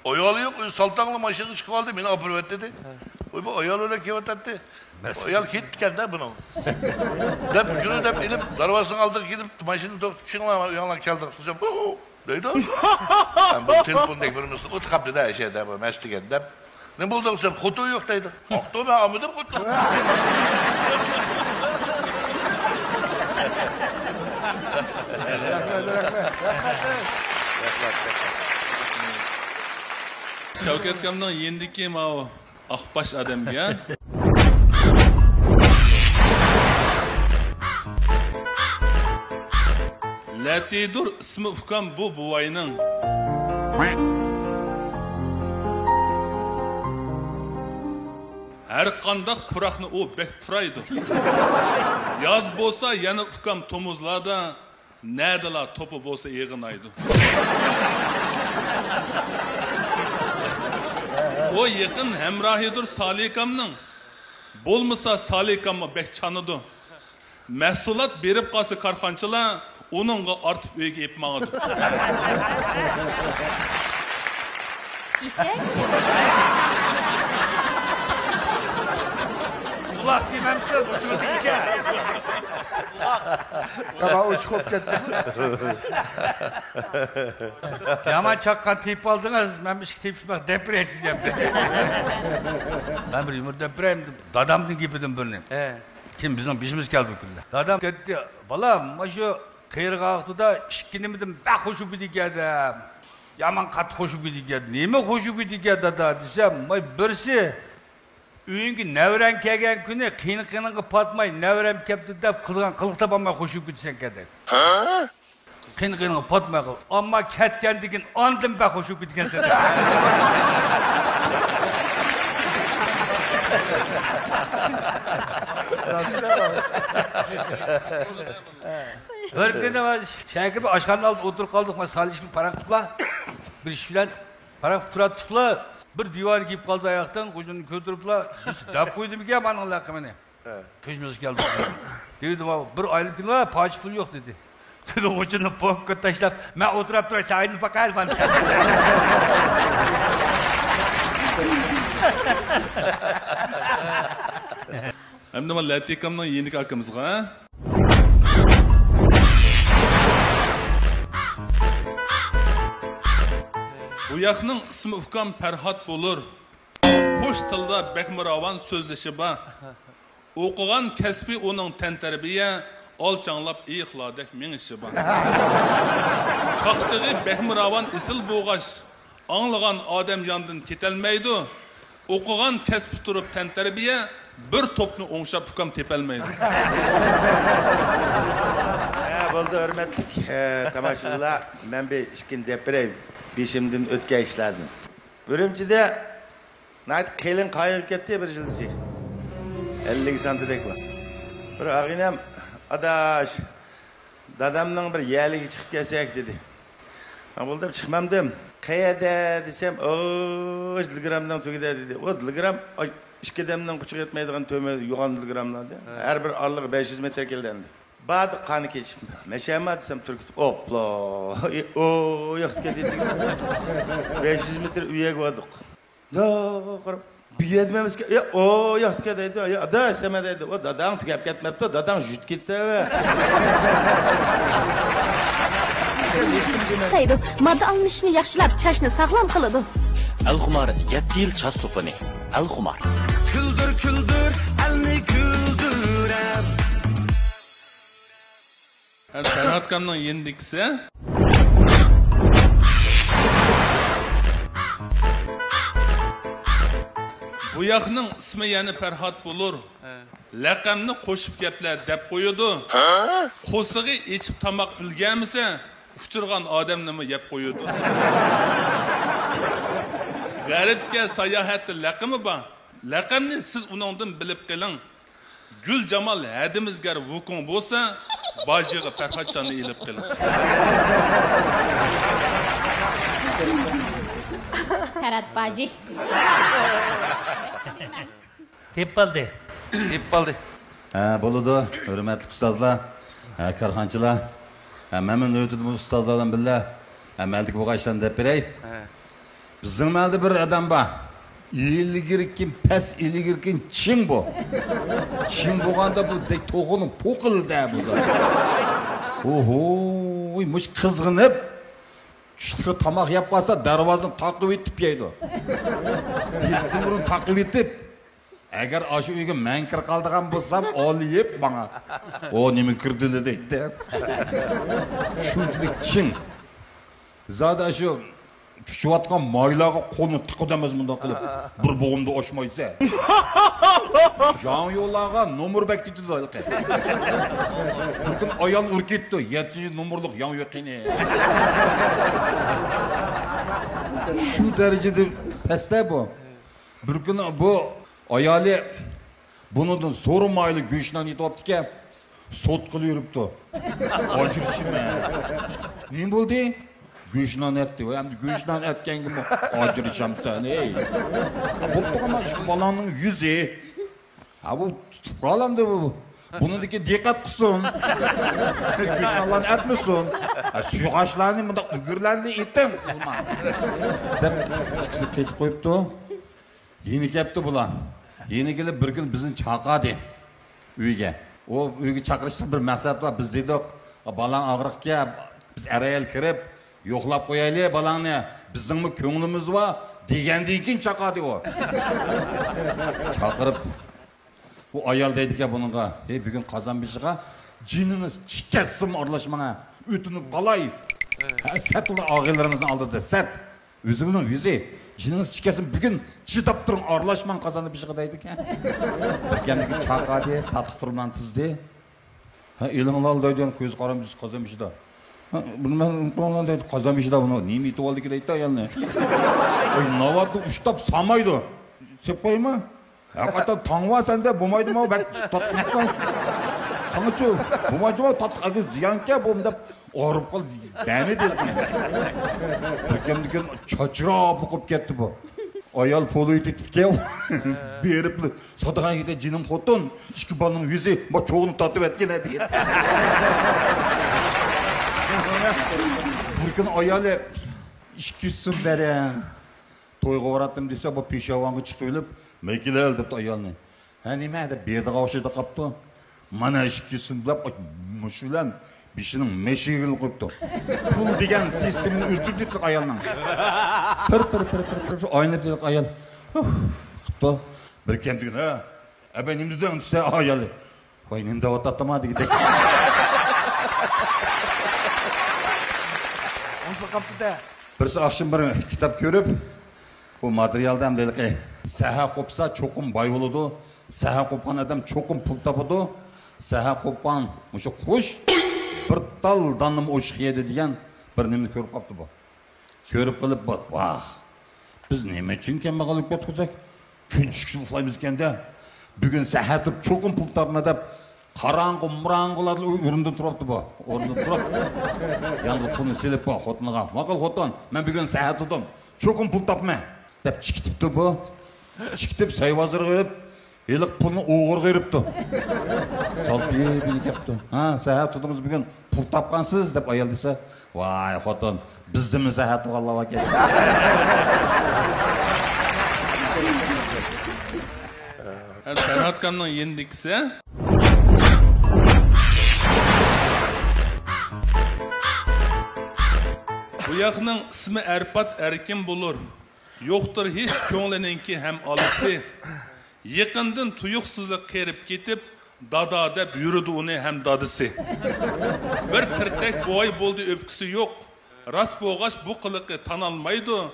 ئايالى يوق، ئۆزى سالتاڭلا ماشىنىدا چىقىۋالدى، مېنى ئاپىرىۋەت دېدى. ۋاي، بۇ ئايال بىلەن كېلىۋاتاتتى. ئايال كېتىپتىكەن-دە بۇنىڭ. دەپ، جۇنۇ دەپ ئېلىپ، دارۋازىنىڭ ئالدىغا كېلىپ، ماشىنىنى توختىتىپ، چۈشۈڭلار، ئۆيۈڭلارغا كەلدىڭ دېسەم، ھۇ، ھۇ دەيدۇ. ھەم بۇ تېلېفوندەك بىر مىسنى ئۇتۇپ قاپتۇ-دە، ئەشەدە بۇ مەست دېگەن دەپ. نېمە بولدى دېسەم، خوتۇن يوق دەيدۇ. ئاقتۇ، مەن ئالمىدىم خوتۇن. شەۋكەت ئاكامنىڭ يېنىدىكى ماۋۇ ئاق باش ئادەمگە لەتىدۇر ئىسمى ئۇكام بۇ بوۋاينىڭ. ھەر قانداق پۇراقنى ئۇ بەك پۇرايدۇ. ياز بولسا يەنە ئۇكام تومۇزلاردا نەدىلا توپا بولسا ئېغىنايدۇ. ئۇ يېقىن ھەمراھىدۇر سالىكامنىڭ. بولمىسا سالىكاممۇ بەك چانىدۇ. مەھسۇلات بېرىپ قالسا كارخانىچىلار ئۇنىڭغا ئارتىپ ئۆيگە ئېلىپ ماڭىدۇ. ئېشەك؟ قۇلاق دېمەمسىز، ئۇچۇردى ئېشەك. تامام ئوچۇق بولۇپ كەتتى. يامان چاققان تېپىپ ئالدىڭىز، مەن ئىككى تېپىشماق دەپ بېرەي سىزگە. مەن بىر يۇمۇر دەپ بېرەي، دادامنىڭ گېپىدىن بىرنى. ھە. كېيىن بىزنىڭ بېشىمىز كەلدى بۇ كۈندە. دادام دەيتتى، بالام، مانا شۇ قېرىغا ۋاقتىدا ئىككىنىمدىن بەك خوش بولۇپ كېتىدىكەن دەپ. يامان قاتتىق خوش بولۇپ كېتىدىكەن. نېمە خوش بولۇپ كېتىدىكەن دادا دېسەم، ماي بىرسى ئۆيۈڭگە نەۋرەڭ كەلگەن كۈنى قىينىڭ قىينىڭغا پاتماي، نەۋرەم كەپتۇ دەپ قىلغان قىلىقتا بارماي خوش بولۇپ كېتىسەن دەپ. قىينىغىنىڭغا پاتماي قال. ئەمما كەتكەندىن كېيىن ئاندىن بەك خوش بولۇپ كېتىدىكەنسەن. بىر كۈنى مەن شەھەرگە بىر ئاشخانىنىڭ ئالدىدا ئولتۇرۇپ قالدۇق. مەن سالىشىم پاراڭ قىپلا. بىر ئىش بىلەن پاراڭ قىپ تۇراتتۇقلا. بىر دىۋانە كېلىپ قالدى ئاياقتىن. خوجامنى كۆتۈرۈپلا، دەپ قويدۇمىكەن مانىڭ لەقىمىنى. كۆزىمىزگە كەلدى. دېدىم، بىر ئايلىنىپ كېلىڭ، پاچە پۇل يوق دېدى. دېدىم، ئۇچۇرنى پوكقا تاشلاپ، مەن ئولتۇراپ تۇراي، سەن ئايلىنىپ باقايلى مانا. ئەمدى مانا لەتىكامنىڭ يېنىدىكى ئاكىمىزغا. بۇ ياقنىڭ ئىسمى ئۇكام پەرھات بولۇر. خوش تىلدا بەكمۇ راۋان سۆزلىشى بار. ئوقۇغان كەسپى ئۇنىڭ تەنتەربىيە، ئالچاڭلاپ ئېيىقلاردەك مېڭىشى بار. چاقچىقى بەكمۇ راۋان ئېسىل بولغاچ، ئاڭلىغان ئادەم ياندىن كېتەلمەيدۇ. ئوقۇغان كەسپى تۇرۇپ تەنتەربىيە، بىر توپنى ئوڭشاپ ئۇكام تېپەلمەيدۇ. ھە، بولدى، ھۆرمەتلىك، ھە، تاماشىبىنلار، مەن بىر ئىككىنى دەپ بېرەي، بېشىمدىن ئۆتكەن ئىشلاردىن. ئۈرۈمچىدە ناھايىتى قېلىن قايغا كەتتى بىر يىلدىسى. ئەللىك سانتىدەك بار. بىر ئاغىنەم، ئاداش، دادامنىڭ بىر يەرلىكىگە چىقىپ كەلسەك دېدى. مەن بولدۇم، چىقمامدىم. قەيەردە دېسەم، ئۇ دىلگىرامنىڭ تۈۋىدە دېدى. ئۇ دىلگىرام، ئاي، ئىككى ئادەمنىڭ قۇچىقى يەتمەيدىغان تۆمۈر يوغان دىلگىراملار. ھە. ھەر بىر ئارىلىقى بەش يۈز مېتىر كەلگەندە. باردۇق قانى كېچىپ. مەشەمما دېسەم، تۈركۈت، ئوپلا، ئۇ ياقتا كەتتى. بەش يۈز مېتىر ئۆيگە باردۇق. يا، قاراپ، بۇ يەردىمۇ ئەمەسكەن. يا، ئۇ ياقتىكەن دەيدۇ. يا، ئاداش، سەمە دەيدۇ. ئۇ داداڭ تۈگەپ كەتمەپتۇ، داداڭ يۈت كېتىۋە. دەيدۇ. ماددا ئالمىشىشنى ياخشىلاپ، چاچنى ساغلام قىلىدۇ. ئەلخۇمار يەتتە يىل چاچ سوپۇنى. ئەلخۇمار. كۈلدۈر، كۈلدۈر، ئەلنى كۈلدۈرەر. ھە، پەرھات ئاكامنىڭ يېنىدىكىسى. بۇ ياقنىڭ ئىسمى يەنە پەرھات بولۇر. ھە. لەقەمنى قوشۇپ گەپلە دەپ قويىدۇ. ھە؟ قورسىقى ئېچىپ تاماق ئۈلگەرمىسە، ئۇچرىغان ئادەمنىمۇ يەپ قويىدۇ. غەربكە ساياھەتتە لەقىمى بار. لەقەمنى سىز ئۇنىڭدىن بىلىپ قېلىڭ. گۈلجامال ھەدىمىزگەر ۋۇكۇڭ بولسا، باجىغا پەرھاتجاننى ئېلىپ قېلىڭ. پەرھات باجى. تېپىپ ئالدى. تېپىپ ئالدى. ھە، بولىدۇ، ھۆرمەتلىك ئۇستازلار، ھە، كارخانىچىلار، ھە، مەنمۇ نۆۋىتىدە بۇ ئۇستازلار بىلەن بىللە، ھە، مەلدىكى بولغان ئىشلارنى دەپ بېرەي. ھە. بىزنىڭ مەھەللىدە بىر ئادەم بار. ئىلگىرىكىن پەس، ئىلگىرىكىن چىڭ بۇ. چىڭ بولغاندا بۇ دەك توخۇنىڭ پوقىلىدە بۇ. ئوھوي، مۇش قىزغىنىپ، چۈشلۈك تاماق يەپ قالسا، دەرۋازىنى تاقىۋېتىپ يەيدۇ. يېتىدىن بۇرۇن تاقىۋېتىپ، ئەگەر ئاشۇ ئۆيگە مەن كىرىپ قالىدىغان بولسام، ئالىيىپ ماڭا، ئو، نېمە كىردىلە دەيدۇ. شۇنچىلىك چىڭ. زادى ئاشۇ پىشىۋاتقان مايلارغا قولنى تىقىدۇ ئەمەس مۇنداق قىلىپ، بىر بوغۇمدا ئاشمايسەن. ياڭيۇلارغا نومۇر بەكتىتىدۇ ھېلىقى. بىر كۈنى ئايال ئۇرۇپ كېتىپتۇ، يەتتىنچى نومۇرلۇق ياڭيۇ قېنى. شۇ دەرىجىدە پەستە بۇ. بىر كۈنى بۇ ئايالى بۇنىڭدىن سورىمايلا گۆشنان ئېتىۋاپتىكەن، سوتقىلى يۈرۈپتۇ. ئاجرىشىمەن. نېمە بولدى؟ گۆشنان ئەتتى. ۋاي، ئەمدى گۆشنان ئەتكەنگىمۇ ئاجرىشامسەن، ھەي. بوپتۇ، ئەمما ئىككى بالامنىڭ يۈزى. ھا، بۇ تۇتۇپ قالامدۇ بۇ. بۇنىڭدىكى دىققەت قىلسۇن. گۆشنانلارنى ئەتمىسۇن. ھە، سۇيۇقئاشلارنى، مۇنداق ئۈگۈرلەرنى ئېتىڭ، سىزما. دەپ، ئىككىسى كېتىپ قويۇپتۇ. يېنى كەپتۇ بۇلار. يېنى كېلىپ بىر كۈنى بىزنى چاقىردى ئۆيگە. ئۇ ئۆيگە چاقىرىشتا بىر مەقسەت بار. بىز دېدۇق، بالاڭ ئاغرىقكەن، بىز ئەر-ئايال كىرىپ يوقلاپ قويايلى بالاڭنى، بىزنىڭمۇ كۆڭلىمىز بار دېگەندىن كېيىن چاقىردى ئۇ. چاقىرىپ، ئۇ ئايال دەيدىكەن بۇنىڭغا، ھەي، بۈگۈن قازان بېشىغا جېنىڭىز چىقسۇن ئارىلاشماڭ ھە، ئۆتۈنۈپ قالاي. ھە، سەت ئۇلار ئاغىنىلىرىڭىزنىڭ ئالدىدا، سەت. ئۆزىڭىزنىڭ يۈزى، جېنىڭىز چىقسۇن، بۈگۈن چىداپ تۇرۇڭ، ئارىلاشماڭ قازان بېشىغا دەيدىكەن. بىر كەمدىكىن چاقىردى، تاتلىق تۇرۇملارنى تىزدى. ھە، ئېلىڭلار دەيدىغان كۆز قارامسىز قازان بېشىدا. ھە، بۇنى مەن ئۇنتۇۋالغان دەيدۇ، قازان بېشىدا بۇنى نېمە ئېتىۋالدىكى دەيدۇ ئايالنى. ئوي، ناۋاتنى ئۇشتاپ سامايدۇ. سېلىپ قويايمۇ؟ ھەقىقەتەن تاڭ بار سەندە، بولمايدۇ ماۋۇ، بەك تاتلىقتىن. قاڭىچۇ، بولمايدۇ ماۋۇ، تاتلىق ئەگىز زىيانكەن بۇ دەپ ئاغرىپ قال، دەمى دېدى. بىر كەمدىكىن چاچراپلا قوپۇپ كەتتى بۇ. ئايال پولۇ يېتىپتىكەن، بېرىپلا، سادىغان يېتە جېنىم خوتۇن، ئىككى بالىنىڭ يۈزى، ما چوغىنى تارتىۋەتكىنە دېدى. بىر كۈنى ئايالى، ئىككى يۈز سوم بېرىڭ. تويغا باراتتىم دېسە، بۇ پېشاۋانغا چىقىۋېلىپ، مەيكىلەل دەپتۇ ئايالنى. ھە، نېمە دەپ بېرىدىغان ئوخشايدۇ قاپتۇ. مانا ئىككى يۈز سوم دەپ، مۇشۇ بىلەن بېشىنىڭ مەشىگىنى قويۇپتۇ. پۇل دېگەن سىستېمىنى ئۆلتۈردى ئايالنىڭ. پىر، پىر، پىر، پىر، پىر، پىر ئايلىنىپ دېدى ئايال. ھۇھ، قىپتۇ. بىر كەمدىكىن، ھە، ئەبە نېمە دېدىڭ دېسە ئايالى. ۋاي، نېمە دەۋاتاتتىما دېگۈدەك. ئۇنتۇلۇپ قاپتۇ-دە. بىرسى ئاخشىمى بىر كىتاب كۆرۈپ، بۇ ماتېرىيالدا ھەم ھېلىقى سەھە قوپسا چوقۇم باي بولىدۇ، سەھەر قوپقان ئادەم چوقۇم پۇل تاپىدۇ. سەھەر قوپقان مۇشۇ قۇش بىر تال داننىمۇ ئوشۇق يەيدۇ دېگەن بىر نېمىنى كۆرۈپ قاپتۇ بۇ. كۆرۈپ قېلىپ بۇ، ۋاھ، بىز نېمە ئۈچۈنكەن ماغلۇپ كەتكۈزەك؟ كۈن چۈشكىچە ئۇخلايمىزكەندە، بۈگۈن سەھەر تۇرۇپ چوقۇم پۇل تاپىمەن دەپ، قاراڭغۇ مۇراڭغۇلاردىن ئورنىدىن تۇرۇپتۇ بۇ. ئورنىدىن تۇرۇپ، يانغا پۇلنى سېلىپ بۇ خوتۇنىغا، ماقۇل خوتۇن، مەن بۈگۈن سەھەر تۇردۇم، چوقۇم پۇل تاپىمەن دەپ چىقىپ كېتىپتۇ بۇ. چىقىپ كېتىپ سەي بازىرىغا كىرىپ، ھېلىقى پۇلنى ئوغرىغا بېرىپتۇ. سالپىيىپ يېنىپ كەپتۇ. ھە، سەھەر تۇردىڭىز بۈگۈن، پۇل تاپقانسىز دەپ ئايال دېسە، ۋاي خوتۇن، بىزدىنمۇ سەھەر تۇرغانلار باركەن. ھە، پەرھات ئاكامنىڭ يېنىدىكىسى. بۇ ياقنىڭ ئىسمى ئەرپات ئەركىن بولۇر. يوقتۇر ھېچ كۆڭلىنىڭكى ھەم ئالىسى. يېقىندىن تۇيۇقسىزلا قېرىپ كېتىپ، دادا دەپ يۈرىدۇ ئۇنى ھەم دادىسى. بىر تىرتەك بوۋاي بولدى ئۆپكىسى يوق. راست بولغاچ بۇ قىلىقى تانالمايدۇ.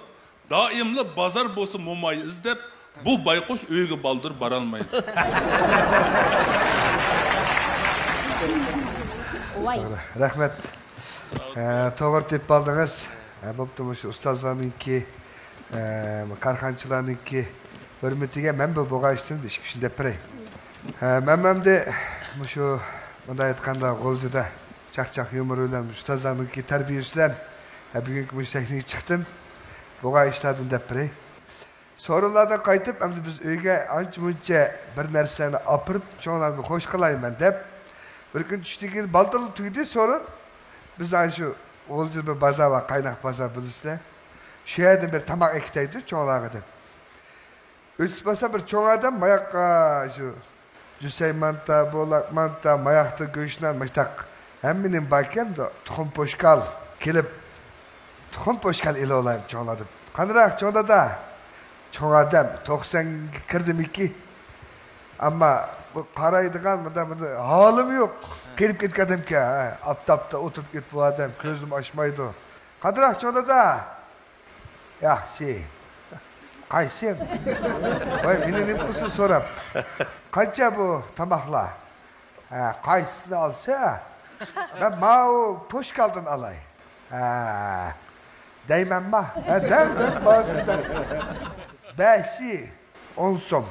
دائىملا بازار بولسا موماي ئىزدەپ، بۇ بايقۇش ئۆيگە بالدۇر بارالمايدۇ. ۋاي. توغرا، رەھمەت. ئە، توغرا تېپىپ ئالدىڭىز. ئە، بوپتۇ، مۇشۇ ئۇستازلارنىڭكى، ئە، كارخانىچىلارنىڭكى ھۆرمىتىگە مەن بۇ بوغايىشتىن ئىككى ئۈچنى دەپ بېرەي. ئە، مەن ئەمدى مۇشۇ، مۇنداق ئېيتقاندا، غۇلجىدا چاقچاق يۇمۇر بىلەن مۇشۇ ئۇستازلارنىڭكى تەربىيىسى بىلەن، ئە، بۈگۈنكى مۇشۇ سەھنىگە چىقتىم. بوغايىشلاردىن دەپ بېرەي. سورۇنلاردىن قايتىپ، ئەمدى بىز ئۆيگە ئانچە-مۇنچە بىر نەرسىلەرنى ئاپىرىپ، چوڭلارنى خوش قىلايمەن دەپ، بىر كۈن چۈشتىن كېيىن بالدۇرلا تۈگىدى سورۇن. بىز ئاشۇ غۇلجىدا بىر بازار بار، قايناق بازار بىلىسىلەر. شۇ يەردىن بىر تاماق ئەكېتەيدۇ چوڭلارغا دەپ. ئۆتۈپ بارسا بىر چوڭ ئادەم ماياققا شۇ جۈسەي مانتا، بولاق مانتا، ماياقتا گۆشنان، مۇشتاق ھەممە نېمە باركەن، تۇخۇم پوشكال كېلىپ، تۇخۇم پوشكال ئېلىۋالايمۇ چوڭلار دەپ. قانداق چوڭ دادا؟ چوڭ ئادەم، توقسانغا كىردىمىكى. ئەمما بۇ قارايدىغان، بۇندا، بۇندا ھالىمۇ يوق. قېرىپ كەتكەن ئادەمكەن، ھە، ئاپتاپتا ئولتۇرۇپ كېتىپ بۇ ئادەم كۆزىمۇ ئاچمايدۇ. قانداق چوڭ دادا؟ ياخشى. قايسىڭ؟ ۋاي، مېنى نېمە قىلسۇن سوراپ. قانچە بۇ تاماقلار؟ ھە، قايسىسىنى ئالسا؟ مەن ماۋۇ پوشكالدىن ئالاي. ھە، دەيمەنما؟ ھە، دەڭ، دەڭ، بارسىنى دەڭ. بەشى ئون سوم.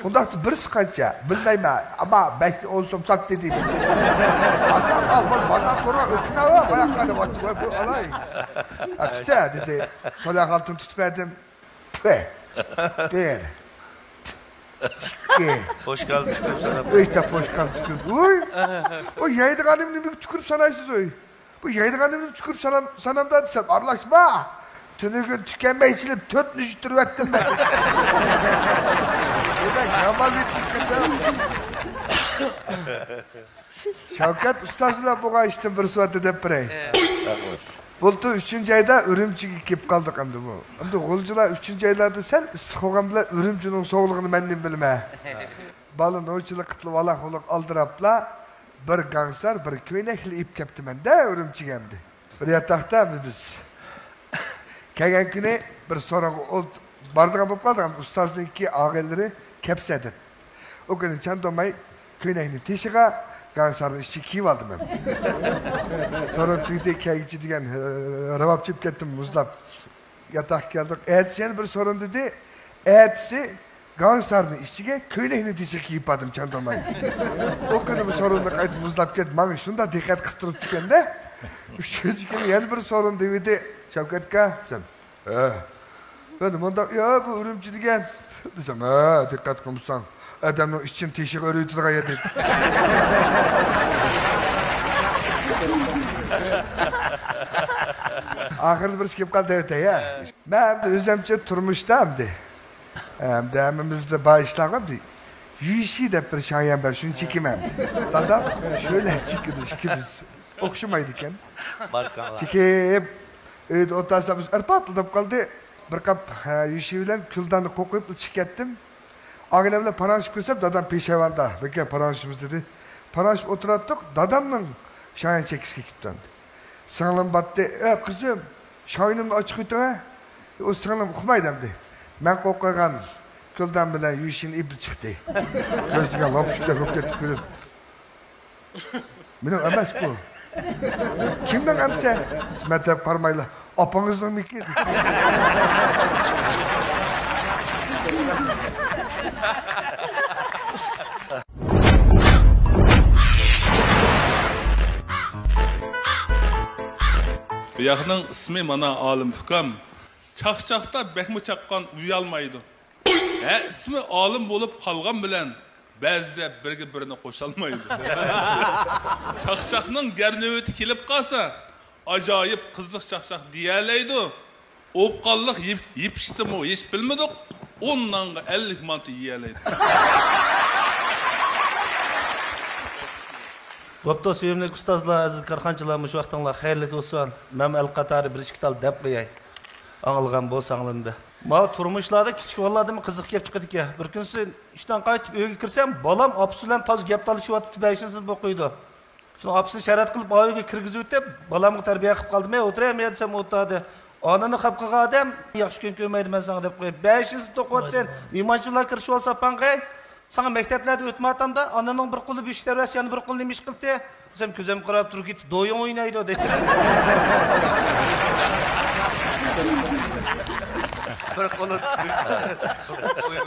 ئۇنداقتا بىرسى قانچە؟ بىلمەيمەن. ئەمما بەشنى ئون سوم ساتتى دەيمەن. ئاسان ئال، بول، بازار تورغا ئۆتكۈنەۋە، باياققا دەپ ئاچچىق بۇ ئالاي. ھە، تۇتە، دېدى. سولاق ئالتۇن تۇتۇپ بەردىم. پۈ. بىر. ئىككى. پوشكال تۈكۈرۈپ ساناپ. ئۈچ تا پوشكال تۈكۈرۈپ. ۋوي. ئۇ يەيدىغاننى نېمىگە تۈكۈرۈپ سانايسىز، ئۇي؟ بۇ يەيدىغاننى تۈكۈرۈپ سانام-، سانامدا دېسەم، ئارىلاشما! تۈنۈگۈن تۈكەنمەي سېلىپ، تۆت مۇشت تۈرۈۋەتتىم مەن. دېمەك، يامان يېتىشكەن. شەۋكەت ئۇستاز بىلەن بولغان ئىشتىن بىر سوئالنى دەپ بېرەي. بۇلتۇر ئۈچىنچى ئايدا ئۈرۈمچىگە كېلىپ قالدۇق ئەمدى بۇ. ئەمدى غۇلجىلار ئۈچىنچى ئايلاردا سەل ئىسسىق بولغان بىلەن ئۈرۈمچىنىڭ سوغۇقلۇقىنى مەن نېمە بىلىمەن. بالا نوچىلىق قىپلا، ۋالاق-ۋۇلۇق ئالدىراپلا، بىر گاڭسار، بىر كۆينەكلا ئېلىپ كەپتىمەن-دە ئۈرۈمچىگە ئەمدى. بىر ياتاقتا ئەمدى بىز. كەلگەن كۈنى بىر سورۇنغا ئولت-، بارىدىغان بولۇپ قالدۇق، ئەمدى ئۇستازنىڭكى ئاغىنىلىرى كەپسە دەپ. ئۇ كۈنى چاندۇرماي كۆينەكنى تېشىغا، گاڭسارنى ئىچىگە كىيىۋالدىم مەن. سورۇن تۈگىدى، كەلگۈچى دېگەن، ھە، راۋاب چېپىپ كەتتىم، مۇزلاپ. ياتاققا كەلدۇق. ئەتىسى يەنە بىر سورۇن دېدى. ئەتىسى گاڭسارنى ئىچىگە، كۆينەكنى تېشىغا كىيىپ باردىم چاندۇرماي. ئۇ كۈنى بۇ سورۇننى قايتا مۇزلاپ كەتتى. ماڭا شۇنداق دىققەت قىلىپ تۇرۇپتىكەن-دە. ئۈچىنچى كۈنى يەنە بىر سورۇن دېۋىدى. شەۋكەتكە دېسەم، ھە. مەن مۇنداق، يا، بۇ ئۈرۈمچى دېگەن. دېسەم، ھە، دىققەت قىلمىساڭ، ئادەمنىڭ ئىچىنى تېشىغا ئۆرۈۋېتىدىغان يەر دېدى. ئاخىرىدا بىرسى كېلىپ قالدى، دەۋېتەي، ھە. مەن ئەمدى ئۆزەمچە تۇرمۇشتا ئەمدى. ئەمدى ھەممىمىزدە بار ئىشلارغۇ ئەمدى. يۈيشى دەپ بىر شاڭيەن بار، شۇنى چېكىمەن. دادام شۆلە چېكىدۇ، ئىككىمىز ئوخشىمايدىكەن. باركاللا. چېكىپ، ئۆيدە ئولتۇرسا بىز ئەرپاتلا دەپ قالدى. بىر قاپ، ھە، يۈيشى بىلەن كۈلداننى قوقۇپ ئىچىپ كەتتىم. ئاغىنەم بىلەن پاراڭلىشىپ كۆرسەم، دادام پېشايۋاندا. بىكەر پاراڭلىشىمىز دېدى. پاراڭلىشىپ ئولتۇراتتۇق، دادامنىڭ شاڭيەن چېكىشكە كېتىپتۇ ئەمدى. سىڭلىم باتتى، ئە قىزىم، شاينىمنى ئاچىقىۋېتىڭە. ئۇ سىڭلىم ئۇقمايدۇ ئەمدى. مەن قوقۇغان كۆلدەم بىلەن يۈشۈن ئىبلىس چىقتى. كۆزىگە لامپۇچكا بولۇپ كېتىپ كۆرۈپ. مېنىڭ ئەمەس بۇ. كىمنىڭ ئەمسە؟ ئىسمەت دەپ قارىمايلا. ئاپىڭىزنىڭمىكى؟ بۇ ياقنىڭ ئىسمى مانا ئالىم ئۇكام. چاقچاقتا بەكمۇ چاققان ئۇيالمايدۇ. ھە، ئىسمى ئالىم بولۇپ قالغان بىلەن بەزىدە بىرگە بىرنى قوشالمايدۇ. چاقچاقنىڭ گەر نۆۋىتى كېلىپ قالسا، ئاجايىپ قىزىق چاقچاق دېيەلەيدۇ. ئوپقانلىق يېپ-، يېپىشتىمۇ ھېچ بىلمىدۇق، ئون نانغا ئەللىك مانتا يېيەلەيدۇ. بوپتۇ، سۆيۈملۈك ئۇستازلار، ئەزىز كارخانىچىلار، مۇشۇ ۋاقتىڭلار خەيرلىك بولسۇن. مەن ئەل قاتارى بىر ئىككى تال دەپ قوياي. ئاڭلىغان بولسا ئاڭلىنىدۇ. ماۋۇ تۇرمۇشلاردا كىچىك بالىلاردىنمۇ قىزىق گەپ چىقىدىكەن. بىر كۈنسى ئىشتىن قايتىپ ئۆيگە كىرسەم، بالام ئاپىسى بىلەن تازا گەپ تالىشىۋاتىپتۇ، بەشىنچى سىنىپتا ئوقۇيدۇ. شۇنىڭ ئاپىسىنى شەرەت قىلىپ، ئاۋۇ ئۆيگە كىرگۈزۈۋېتىپ، بالامغا تەربىيە قىلىپ قالدىم، ھەي، ئولتۇر ھەي، مەيەردە سەن ئولتۇر دە. ئانىنى خاپا قىلغان ئادەم ياخشى كۈن كۆرمەيدۇ، مەن ساڭا دەپ قوياي. بەشىنچى سىنىپتا ئوقۇۋاتىسەن، مېھمانچىلار كىرىشىۋالسا ئاپاڭغا، ساڭا مەكتەپلەردە ئۆتمەيۋاتامدا، ئانىنىڭ بىر قولى بۆشۈك تەۋرەش، يەنە بىر قولى نېمە ئىش قىلدى؟ دېسەم، كۆزۈم قاراپ تۇرۇپ كېتىپ، دويۇڭ ئوينايدۇ، دەيدۇ. بىر قولى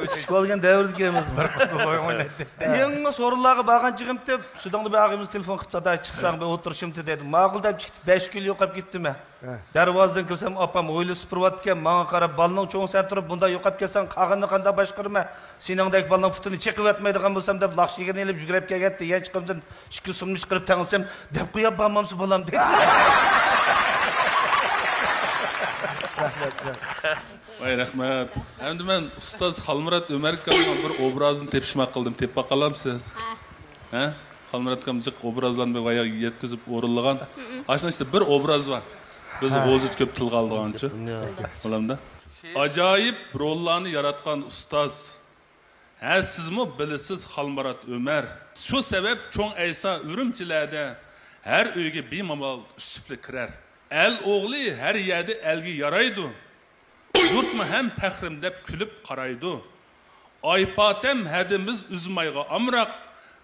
كىچىك بولغان دەۋردىكى ئەمەس. بىر قولى دويۇڭ ئوينايدۇ. يېڭى سورۇنلارغا بارغان چېغىمدا، سۈدۈڭلى بىر ئاغىمىز تېلېفون قىپتۇ، دادا، چىقساڭ بىر ئولتۇرۇشۇمتى، دېدى. ماقۇل دەپ چىقتى، بەش كۈن يوقاپ كېتىپتىمەن. ھە. دەرۋازىدىن كىرسەم، ئاپام ھويلا سۈپۈرۈۋاتىدىكەن، ماڭا قاراپ، بالىنىڭ چوڭى سەن تۇرۇپ، بۇنداق يوقاپ كەتسەڭ، قالغىنىنى قانداق باشقۇرىمەن؟ سېنىڭدەك بالىنىڭ پۇتىنى چېقىۋەتمەيدىغان بولسام، دەپ، لاخشىگىنى ئېلىپ يۈگۈرۈپ كەلگەنتى. يانچۇقۇمدىن ئىككى سومنى چىقىرىپ تەڭلىسەم، دەپ قويۇپ بارمامسىز، بالام؟ دېدى. ۋاي، رەھمەت. ئەمدى مەن ئۇستاز خالمۇرات ئۆمەر ئاكامنىڭ بىر ئوبرازىنى تېپىشماق قىلدىم. تېپىپ باقالامسىز؟ ھە. ھە؟ خالمۇرات ئاكام جىق ئوبرازلارنى بىر بايا يەتكۈزۈپ ئورۇنلىغان. ئاشۇنىڭ ئىچىدە بىر ئوبراز بار. بىز ھە. غۇلجىدا كۆپ تىلغا ئالىدىغانچۇ. يا. بولامدا. ئاجايىپ روللارنى ياراتقان ئۇستاز. ھە، سىزمۇ بىلىسىز خالمۇرات ئۆمەر. شۇ سەۋەب چوڭ ئەيسا ئۈرۈمچىلەردە ھەر ئۆيگە بىمالال ئۈچ سۈپلە كىرەر. ئەل ئوغلى ھەر يەردە ئەلگە يارايدۇ. يۇرتمۇ ھەم پەخرىم دەپ كۈلۈپ قارايدۇ. ئايپاتەم ھەدىمىز ئۈزمايغا ئامراق،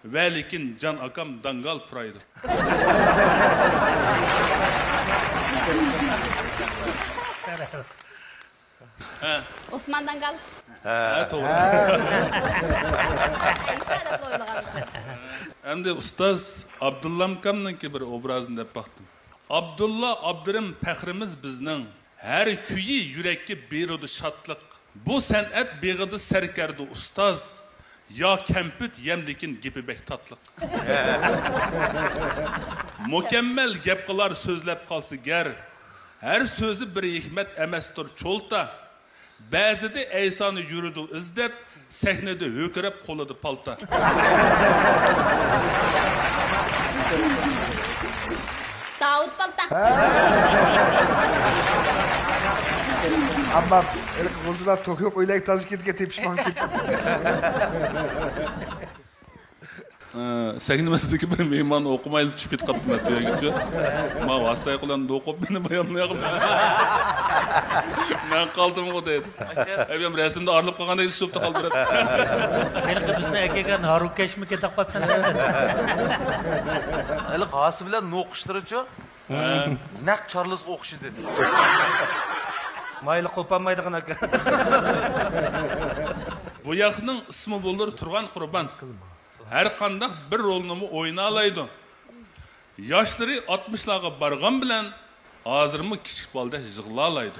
ۋەلىكىن جان ئاكام داڭگال پۇرايدۇ. ھە. ئوسمان داڭگال. ھە، توغرا. ئەيسا دەپلا ئويلىغانىدىم. ئەمدى ئۇستاز ئابدۇللامكامنىڭكى بىر ئوبرازىنى دەپ باقتىم. ئابدۇللا ئابدۇرېھىم پەخرىمىز بىزنىڭ. ھەر كۈيى يۈرەككە بېرىدۇ شادلىق. بۇ سەنئەت بېغىدا سەركەردە ئۇستاز. يا كەمپۈت يەم، لېكىن گېپى بەك تاتلىق. مۇكەممەل گەپ قىلار سۆزلەپ قالسا گەر. ھەر سۆزى بىر ھېكمەت ئەمەستۇر چولتا. بەزىدە ئەيسانى يۈرىدۇ ئىزدەپ، سەھنىدە ھۆركىرەپ قولىدا پالتا. داۋۇت پالتا. ئەمما ھېلىقى غۇلجىلار توك يوق ئۆيلەرگە تازا كېتىدىكەن، تېپىشماڭ كېتىپ. ئە، سەھنىمىزدىكى بىر مېھمان ئوقۇمايلا چۈشۈپ كېتىپ قاپتۇ مەتبۇئەگىچۇ. ما ۋاسىتە قىلان دوقۇپ مېنى بايانلىياغۇ. مەن قالدىمغۇ دەيدۇ. ئەبىيام رەسىمدە ئارىلىپ قالغاندەك شۇپتا قالدى. ھېلىقى بىزنى ئەكەلگەن ھارۇكەشمۇ كېتىپ قاپسەن. ھېلىقى ھاسى بىلەن نوقۇشلىرىچۇ؟ ھە. نەق چارلىزغا ئوخشىدى. مايلى قوپالمايدىغان ئاكا. بۇ ياقنىڭ ئىسمى بولۇر تۇرغان قۇربان. ھەر قانداق بىر رولنىمۇ ئوينالايدۇ. ياشلىرى ئاتمىشلارغا بارغان بىلەن ھازىرمۇ كىچىك بالىدەك يىغلالايدۇ.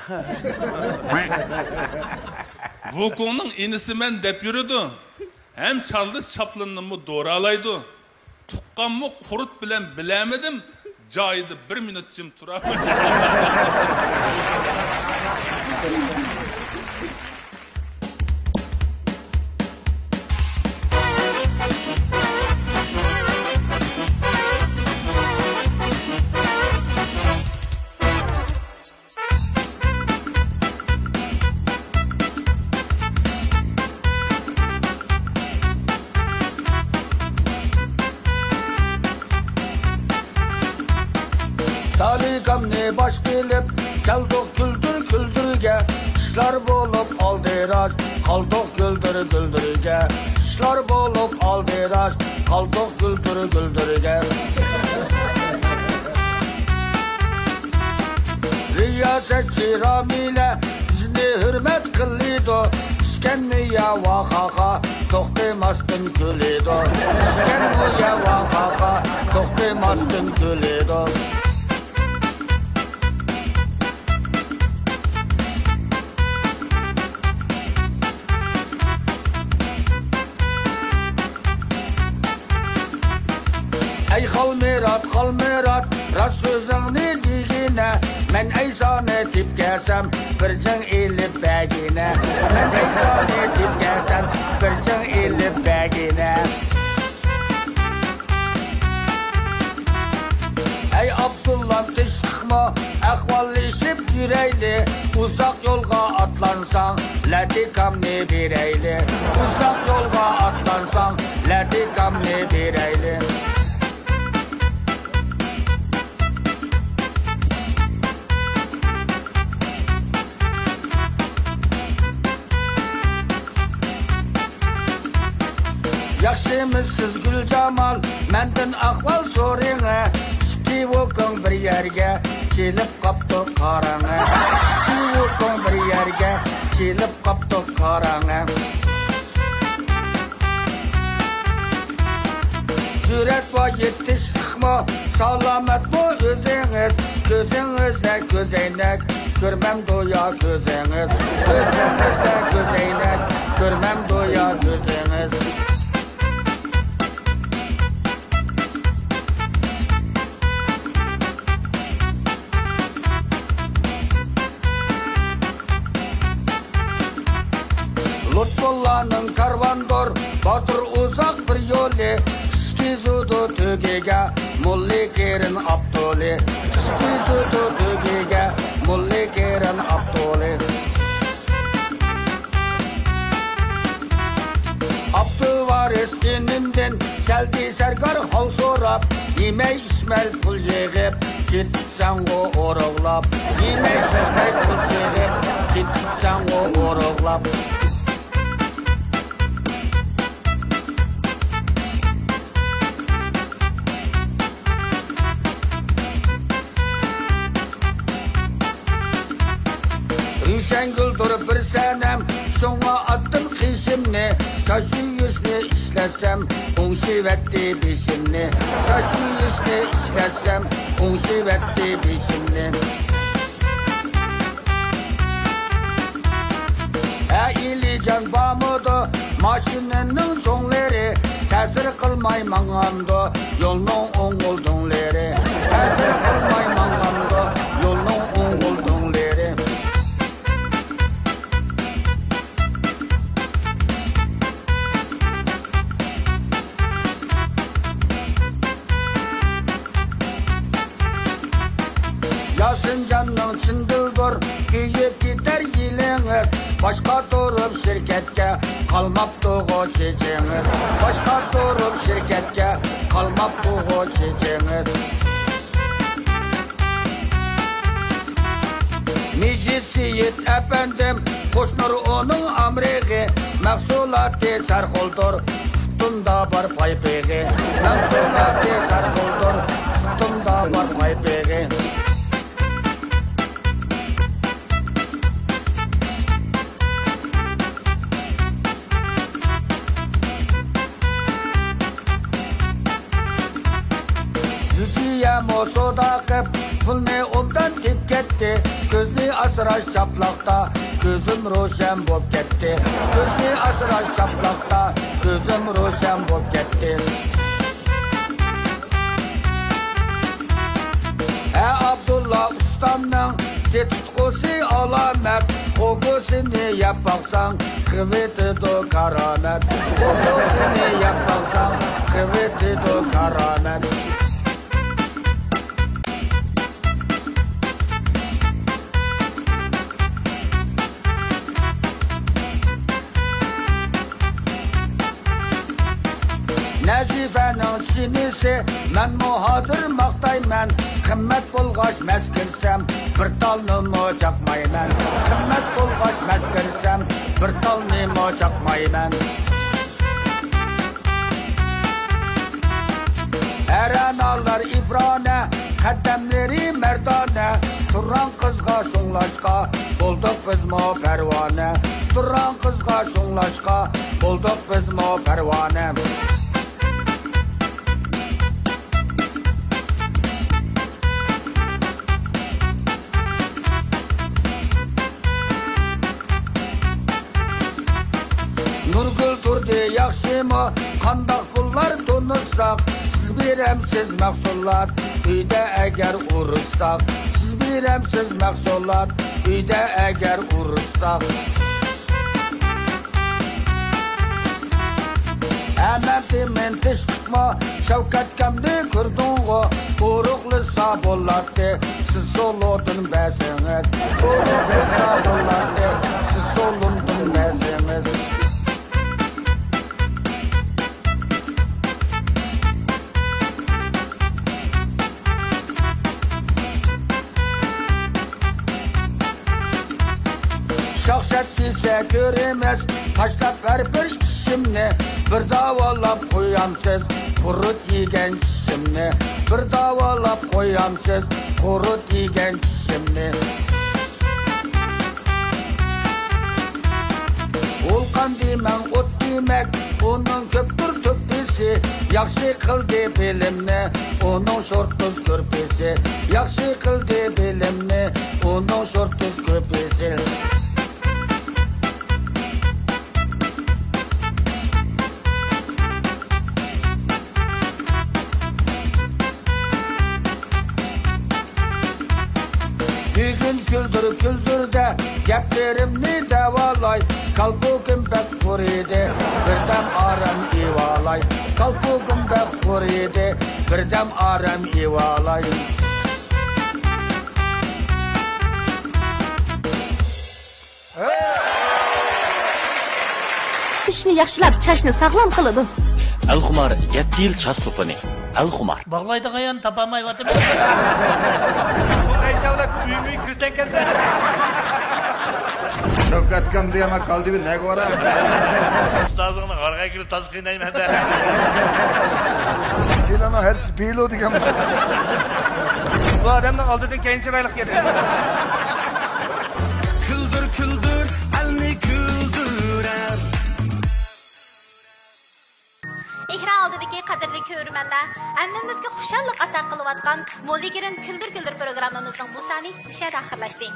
ۋۇكۇڭنىڭ ئىنىسىمەن دەپ يۈرىدۇ. ھەم چارلىز چاپلىننىمۇ دورالايدۇ. تۇغقانمۇ قۇرت بىلەن بىلەمىدىم، جايىدا بىر مىنۇت جىم تۇرالماي. تالىكامنى باش قىلىپ، كەلدۇق كۈلدۈر كۈلدۈرگە. ئىشلار بولۇپ ئالدىراش، قالدۇق كۈلدۈر. گۈلدۈرگە، ئىشلار بولۇپ ئالدىراش، قالدۇق گۈلدۈر گۈلدۈرگە. رىياسەتچى رامىلە بىزنى ھۆرمەت قىلىدۇ، ئىسكەنمۇ يا ۋاخاخا، توختىماستىن كۈلىدۇ. ئىسكەنمۇ يا ۋاخاخا، توختىماستىن كۈلىدۇ. ئەي خالمىرات، خالمىرات، راست سۆزۈڭنى دېگىنە، مەن ئەيسانى تېپىپ كەلسەم، بىر جىڭ ئېلىپ بەرگىنە. مەن ئەيسانى تېپىپ كەلسەم، بىر جىڭ ئېلىپ بەرگىنە. ئەي ئابدۇللام تىنچلىقمۇ؟ ئەھۋاللىشىپ يۈرەيلى. ئۇزاق يولغا ئاتلانساڭ، لەتىكامنى بېرەيلى. ئۇزاق يولغا ئاتلانساڭ، لەتىكامنى بېرەيلى. ياخشىمۇسىز گۈلجامال؟ مەندىن ئەھۋال سورىڭە. ئىككى ۋوكۇڭ بىر يەرگە كېلىپ قاپتۇ قاراڭە. ئىككى ۋوكۇڭ بىر يەرگە كېلىپ قاپتۇ قاراڭە. جۈرئەت ۋە يېتىشلىكمۇ، سالامەتمۇ ئۆزىڭىز؟ كۆزىڭىزدە كۆزەينەك، كۆرمەمدۇ يا كۆزىڭىز؟ كۆزىڭىزدە كۆزەينەك، كۆرمەمدۇ يا كۆزىڭىز؟ لۇتپۇللانىڭ كارۋاندۇر باتۇر ئۇزاق بىر يولى، ئىككى زۇدۇ تۆگىگە موللى قېرىن ئابدۇلى، ئىككى زۇدۇ تۆگىگە موللى قېرىن ئابدۇلى. ئابدۇۋارىس ئىنىمدىن كەلدى سەركار ھال سوراپ، يېمەي ئىچمەي پۇل يىغىپ، كېتىپسەنغۇ ئورۇقلاپ. يېمەي ئىچمەي پۇل يىغىپ، كېتىپسەنغۇ ئورۇقلاپ. روشەنگۈلدۇر بىر سەنەم، شۇڭا ئاتتىم قېشىمنى. چاچ يۇيۇشنى ئىشلەتسەم، ئوڭشىۋەتتى بېشىمنى. چاچ يۇيۇشنى ئىشلەتسەم، ئوڭشىۋەتتى بېشىمنى. ئەي ئىلىجان بارمىدۇ ماشىنىنىڭ چوڭلىرى؟ تەسىر قىلماي ماڭامدۇ يولنىڭ ئوڭغۇلدۇڭلىرى؟ تەسىر قىلماي ماڭامدۇ يولنىڭ ئوڭغۇلدۇڭلىرى؟ ياسىنجاننىڭ چىن دىلبۇر، كۆيۈپ كېتەر يېلىڭىز. باشقا تۇرۇپ شىركەتكە قالماپتۇغۇ چېچىڭىز. باشقا تۇرۇپ شىركەتكە قالماپتۇغۇ چېچىڭىز. مىجىت سېيىت ئەپەندىم، قوشنۇر ئۇنىڭ ئامرېغى. مەھسۇلاتى سەرخىلدۇر، پۇتۇمدا بار پايپېغى. مەھسۇلاتى سەرخىلدۇر، پۇتۇمدا بار پايپېغى. زۇجىيەمۇ سودا قىپ، پۇلنى ئوبدان تېپىپ كەتتى. كۆزنى ئاسراش چاپلاقتا، كۆزۈم روشەن بوپ كەتتى. كۆزنى ئاسراش چاپلاقتا، كۆزۈم روشەن بوپ كەتتى. ھە، ئابدۇللا ئۇستامنىڭ سېتىتقۇسى ئالامەت، قوغۇسىنى يەپ باقساڭ، قىلىۋېتىدۇ كارامەت. قوغۇسىنى يەپ باقساڭ، قىلىۋېتىدۇ كارامەت. نەزىفەنىڭ چىنىسى، مەنمۇ ھازىر ماختايمەن. قىممەت بولغاچ مەس كىرسەم، بىر تالنىمۇ چاقمايمەن. قىممەت بولغاچ مەس كىرسەم، بىر تالنىمۇ چاقمايمەن. ئەرەنالار ئىفرانە، قەدەملىرى مەردانە. تۇرراڭ قىزغا شۇڭلاشقا، بولدۇق بىزمۇ پەرۋانە. تۇرراڭ قىزغا شۇڭلاشقا، بولدۇق بىزمۇ پەرۋانە. نۇرگۈل تۇردى ياخشىمۇ؟ قانداق پۇللار تونۇشساق؟ سىز بېرەمسىز مەھسۇلات ئۆيدە ئەگەر ئۇرۇشساق؟ سىز بېرەمسىز مەھسۇلات ئۆيدە ئەگەر ئۇرۇشساق؟ ئەمەتى مەن تىشقىقما، شەۋكەتكەمنى كۆردۈڭغۇ؟ ئورۇقلىسا بولاتتى، سىز سولۇدىن بەرسىڭىز. ئورۇقلىسا بولاتتى، سىز سولۇمدىن بەرسىڭىز. شاخسەت دېسە كۆرىمىز، تاشلاپ ھەر بىر ئىشىمنى. بىر داۋالاپ قويامسىز قۇرۇت يېگەن چىشىمنى؟ بىر داۋالاپ قويامسىز قۇرۇت يېگەن چىشىمنى؟ ۋۇلقان دېمەڭ، ئوت دېمەك، ئۇنىڭ كۆپتۇر تۆپىسى. ياخشى قىلدى بىلىمنى ئۇنىڭ شورتۇز كۆرپىسى. ياخشى قىلدى بىلىمنى ئۇنىڭ شورتۇز كۆرپىسى. بۈگۈن كۈلدۈر كۈلدۈردە گەپلىرىمنى دەۋالاي. كالپۇكۇم بەك قۇرۇدى، بىردەم ئارام ئېۋالاي. كالپۇكۇم بەك قۇرۇدى، بىردەم ئارام ئېۋالاي. چىشنى ياخشىلاپ، چاچنى ساغلام قىلىدۇ. ئەلخۇمار يەتتە يىل چاچ سوپۇنى. ئەلخۇمار. باغلايدىغان يەرنى تاپالمايۋاتىمەن. بۇ قايچاۋلار ئۆيمۇ كىرسەڭكەندە. شەۋكەت ئاكام دېگەن مانا قالدى بىر نەگە بارا. ئۇستازىڭنى غارغا كىرىپ تازا قىينايمەن دە. چىلانو ھەر سپىلو دېگەن. بۇ ئادەمنىڭ ئالدىدىن كەينى چىرايلىق گەپ. كۈلدۈر، كۈلدۈر، ئەلنى كۈلدۈرەر. ئېكران ئالدىدىكى قەدىرلىك كۆرۈرمەنلەر، ھەممىمىزگە خۇشاللىق ئاتا قىلىۋاتقان مولىگرىن كۈلدۈر كۈلدۈر پروگراممىمىزنىڭ بۇ سانى مۇشۇ يەردە ئاخىرلاشتى.